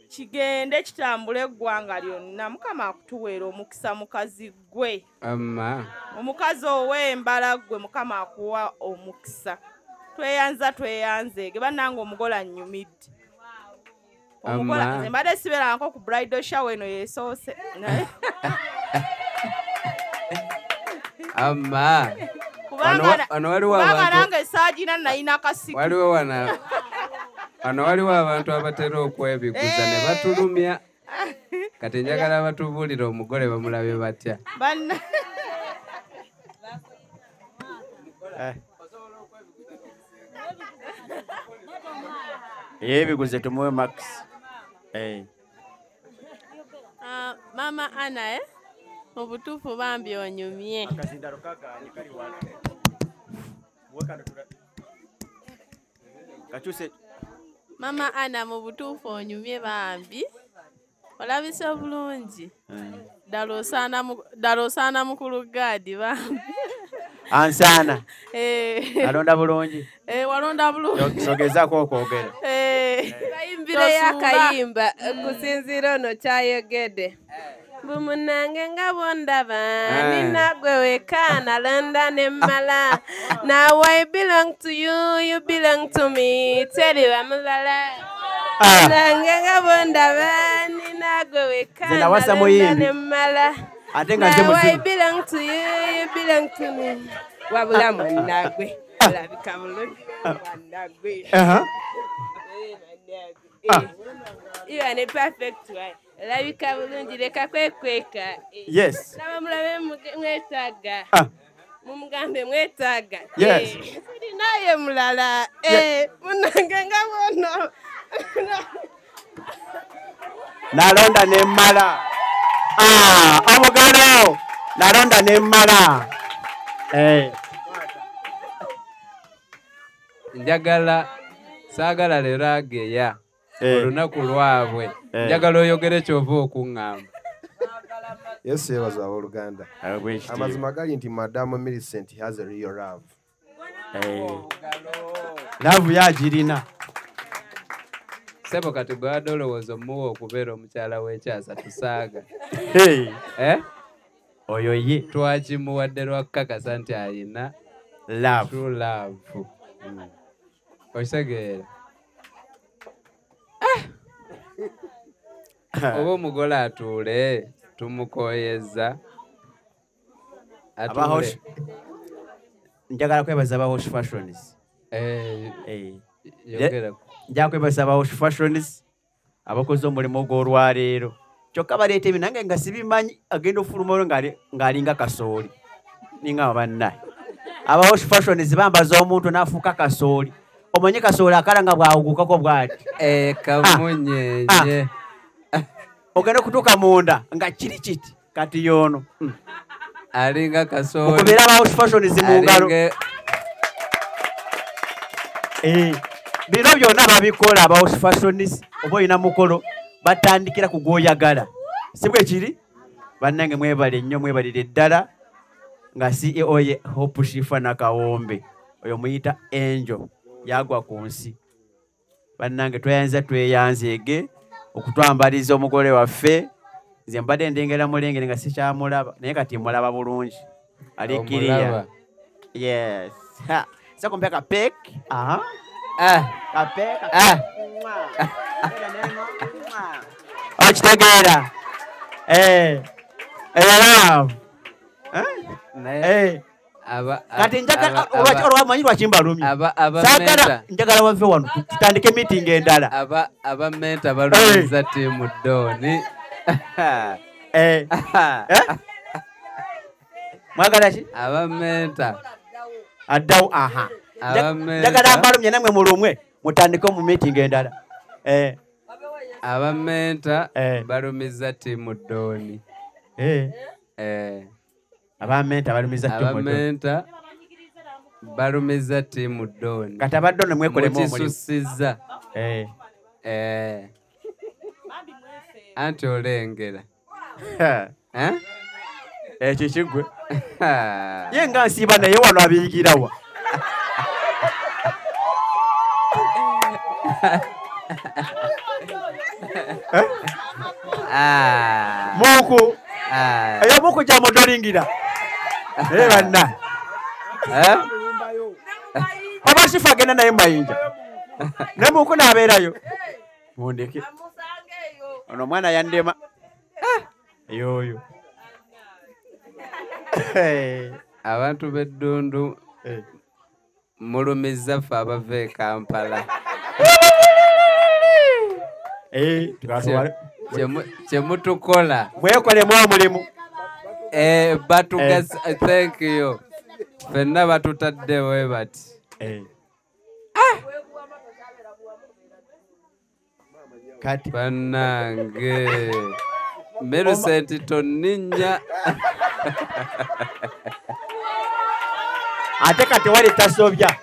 kigende kitambule eggwanga lyonna. Mukama akutuweera omukisa mukazi gwe. Amma. Omukazi ow'embala gwe Mukama akuwa omukisa. Tweyanza tweyanzeege bannange omugole annyumidde. Omugole nze mbadde sibeerangako ku bridal shower eno yeesoose. Amma. Kubanga nange saagina nalina kasiki. Waliwo wano. Wano waliwo abantu abatera okwebiguza ne batulumya. Kati njagala batubuulire omugole bamulabye batya. Yeebiguze tumuwe Max. Mama Anna, mu butuufu bambi onyumye. Mama Anna mu butuufu onyumye bambi. Olabise obulungi. Ddala osaana mukulu Gadi bambi. Ansaana. Alonda bulungi. Walonda bulungi. Sogezaako okwogera. Bayimbire akayimba kusinziira ono kyayogedde. Bumunange nga bwondaba nina gwe weka nalonda ne mmala. Now I belong to you, you belong to me. Teri bamulala. Nange nga bwondaba nina gwe weka nalonda ne mmala. Now I belong to you, you belong to me. Wabula munnagwe olabika bulungi munnagwe. You are a perfect one. Olabika bulungi leka kwekweka. Yes. Nabamulabe mwetaaga. Mumugambe mwetaaga. Yes. Sirinaye mulala. Munnange nga bw'ono. Nalonda ne mmala. Omugalo nalonda ne mmala. Njagala saagala leero ageya olunaku lwabwe. Njagala oyogere ky'ova okuŋŋamba. Yesu yeebazibwe abooluganda. Amazima gali nti Madam Millicent has a real love. Love yagirina. Sebo kati gw'abadde olowooza omuwa okubeera omukyala w'ekyasa tusaaga. Oyo ye. Twakimuwadde lwa kukakasa nti ayina love. True love. Okitegeera. Oba omugole atuule tumukoyeza. Atuule. Njagala kwebaza aba Hosh Fashions. Njagala kwebaza aba Hosh Fashions abakoze omulimu gw'olwaleero. Kyokka baleeta ebintu nange nga sibimanyi, agenda ofuluma olwo ng'alinga kasooli. Ninga bannaye. Aba Hosh Fashions bambaza omuntu n'afuuka kasooli. Omanyi kasooli akala nga bw'awugukako bw'ati. Kamunyenye. Ogenda okutuuka munda nga kiri kiti kati y'ono. Alinga kasooli. Okubeera aba Hosh Fashions mu ngalo. Bino byonna babikola aba Hosh Fashions, oba olina mukolo batandikira ku gw'oyagala. Si bwe kiri? Bannange mwebale nnyo, mwebalire ddala nga CEO ye Hope Shifa Nakawombe. Oyo muyita Angel yagwa ku nsi. Bannange tweyanza tweyanzeege okutwambaliza omugole waffe. Nze mbadde ndengera mulengere nga sikyamulaba naye kati mulaba bulungi. Ali kiriya. Yes. Sasa kumpea kapek. Aha. Kapek. Okitegeera. Love. Kati njagala olwamanyi lwaki mbalumye. Saagala njagala wave wano tutandike meeting endala. Aba menta balumiza tiimu Doni. Mwagala ki? Aba menta. Addawo aha. Njagala mbalumye namwe mulumwe mutandike mu meeting endala. Aba menta balumiza tiimu Doni. Abamenta balumiza tiimu Doni. Abamenta balumiza tiimu Doni. Kati abadde ono mwekolemu omulimu. Mukisussizza. Anti olengera. Ekyo kiggwe. Ye nga nsiiba naye wano abiyigirawa. Muku. Eyo muku gyamudolingira. Naye banna. Oba Shifa agenda naye mu mayinja. Ne muku n'abeerayo. Mundeke. Ono omwana yandema. Yoyo. Abantu b'eddundu mulumizza ffe abava e Kampala. Kyemutukola. Mwekolemu omulimu. Batugasa, thank you. Ffenna batutadde bwe bati. Kati bannange Millicent toninnya. Ate kati wali tasobya.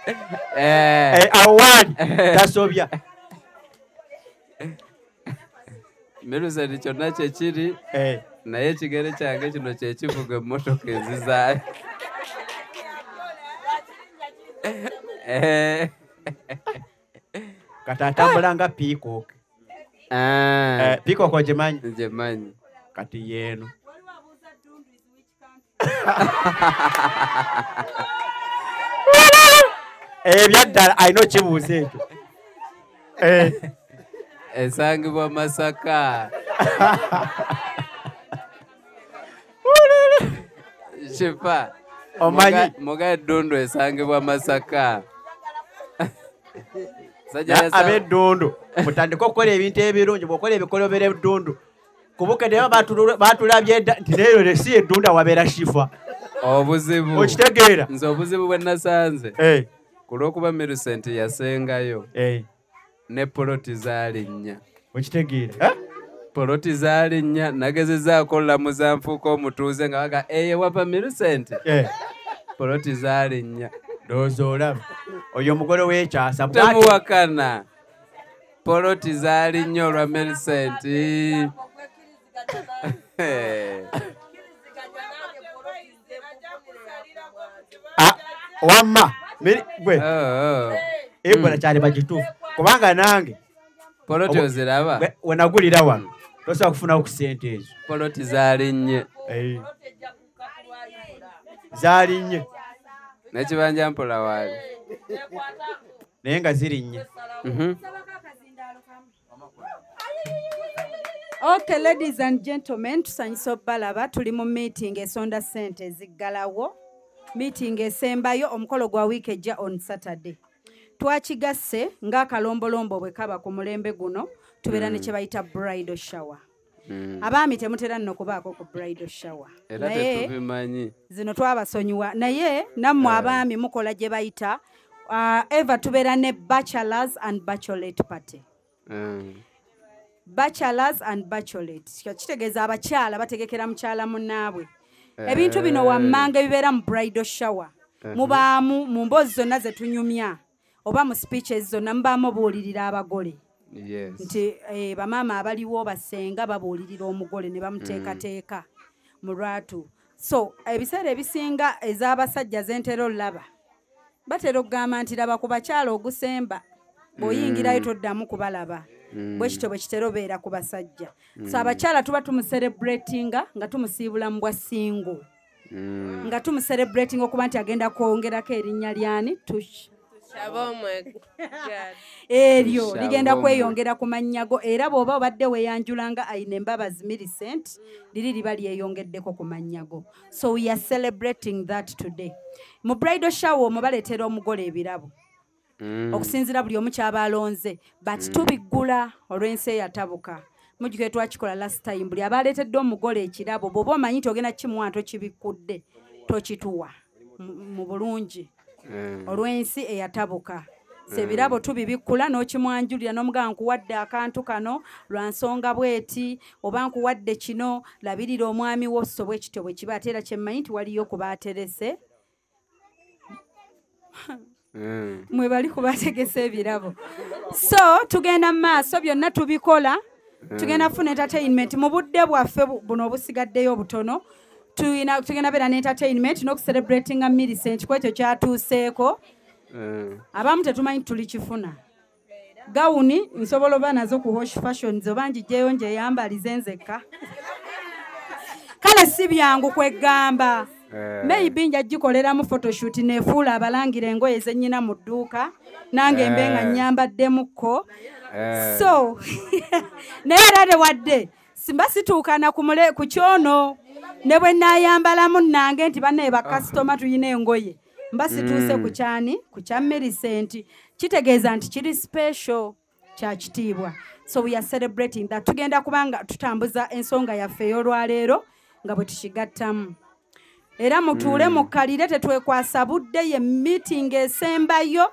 Awali tasobya. Millicent kyonna kye kiri, naye ekigere kyange kino kye kivuga emmotoka ezizaayo. Kati atambula nga peacock. Peacock ogimanyi? Ngimanyi. Kati yeeno. Ebyaddala alina okibuuza ekyo. Esangibwa Masaka. Shifa. Omanyi. Muga eddundu esangibwa Masaka. Ab'eddundu mutandike okukola ebintu ebirungi, bw'okola ebikolobero eddundu kubukedde batulabye dda nti leero si eddundu awabeera Shifa. Obuzibu. Okitegeera? Nze obuzibu bwe nasanze. Ku lw'okuba Millicent yasengayo. Ne poloti zaali nnya. Okitegeera? Poloti zaali nnya, nagezezaako olamuza nfuuka omutuuze nga baga eye wava Millicent. Poloti zaali nnya. Ndowooza olaba. Oyo omugole w'ekyasa. Temuwakana. Poloti zaali nnyo olwa Millicent. Wamma gwe. Ebola kyali bagituufu. Kubanga nange poloti oziraba we nagulira wano tosobola kufunawo ku ssente ezo. Poloti zaali nnye. Zaali nnye. N'ekibanja mpola waali. Naye nga ziri nnye. Okay, ladies and gentlemen, tusanyuse obbalaba tuli mu meeting esonda ssente eziggalawo. Meeting esembayo omukolo gwa wiiki ejja on Saturday. Twakigasse ng'akalombolombo bwe kaba ku mulembe guno tubeera ne kye bayita bridal shower. Abaami temutera nno kubaako ku bridal shower. Era tetubimanyi. Zino twabasonyiwa naye nammwe abaami mukola gye bayita eva tubeera ne bachelors and bachelorette party. Bachelors and bachelorette kitegeeza abakyala bategekera mukyala munnaabwe. Ebintu bino wammanga ebibeera mu bridal shower. Mubaamu mu mboozi zonna ze tunyumya oba mu speeches zonna mubaamu obuulirira abagole. Nti bamaama abaliwo basenga babuulirira omugole ne bamuteekateeka mu lwatu. So ebiseera ebisinga ez'abasajja zentera olaba batera okugamba nti laba ku bakyala ogusemba bw'oyingirayo toddamu kubalaba. Bwe kityo bwe kitera obeera ku basajja. So abakyala tuba tumucelebratinga nga tumusiibula mu bwa single. Nga tumucelebratinga okuba nti agenda kwongerako erinnya lyani tush. Eryo ligenda kweyongera ku mannya go era bw'oba obadde weeyanjula nga ayina embabazi Millicent liri liba lyeyongeddeko ku mannya go. So we are celebrating that today. Mu bridal shower omwo baleetera omugole ebirabo. Okusinziira buli omu ky'aba alonze but tubiggula olw'ensi eyatabuka. Mujjukire twakikola last time buli aba aleetedde omugole ekirabo bw'oba omanyi nti ogenda kimuwa tokibikkudde tokituwa mu bulungi. Olw'ensi eyatabuka. So ebirabo tubibikkula n'okimwanjulira n'omugamba nkuwadde akantu kano lwa nsonga bw'eti oba nkuwadde kino labirira omwami wo so bwe kityo bwe kiba ate era kye mmanyi nti waliyo ku baaterese. Mwe bali kubategesa ebirabo. So tugenda mu maaso byonna tubikola. Tugenda kufuna entertainment mu budde bwaffe buno obusigaddeyo obutono. Tugenda beera ne entertainment n'okucelebratinga Millicent ku ekyo kyatuuseeko. Abamu tetumanyi tulikifuna. Gawuni nsobola oba nazo ku Hosh Fashions oba ngigyeyo ngyeyambalize nzekka. Kale si byangu kwegamba. Maybe nja gikoleramu photoshoot nefuula abalangira engoye ze nnyina mu dduuka nange mbe nga nnyambaddemukko. So naye era tewadde simba situukana ku kyono ne bwe nnaayambalamu nange nti bannaye bakasitoma tuyina engoye mba situuse ku kyani ku kya Millicent kitegeeza nti kiri special kya kitiibwa. So we are celebrating that. Tugenda kubanga tutambuza ensonga yaffe ey'olwaleero nga bwe tukigattamu. Era mutuule mukkalire tetwekwasa budde ye meeting esembayo.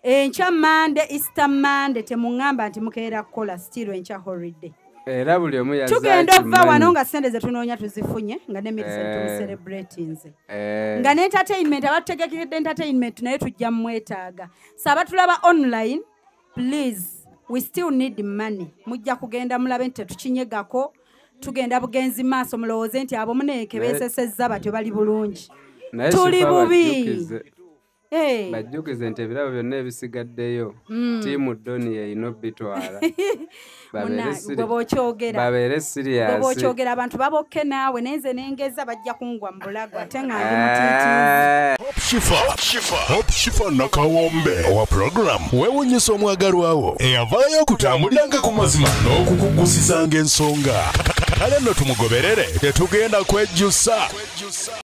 Enkya Monday, Easter Monday, temuŋŋamba nti mukeera kukola still enkya holiday. Era buli omu yazze Tugenda akimanyi. ova wano nga ssente ze tunoonya tuzifunye, nga ne Millicent tumucelebratinze. Nga ne entertainment, abatutegekedde entertainment naye tujja mmwetaaga. So abatulaba online, please, we still need money. Mujja kugenda mulabe nti tetukinyegako, tugenda bugenzi maaso, mulowooze nti abo muneeke beesesezza batyo bali bulungi. Naye Tuli Shifa bubi. Bajjukize nti ebirabo byonna ebisigaddeyo, ttiimu Doni erina obitwala. Gwe bw'okyogera. Babeere Gwe serious. bw'okyogera abantu babokke naawe, naye nze nengeza bajja kungwa mu bulago ate nga ndi mutiitiizi. Hope Shifa Nakawombe owa program weewunyisa omwagalwawo eyavaayo okutambuliranga ku mazima n'okukugusizanga ensonga. Kale nno tumugoberere, tetugenda kwejjusa.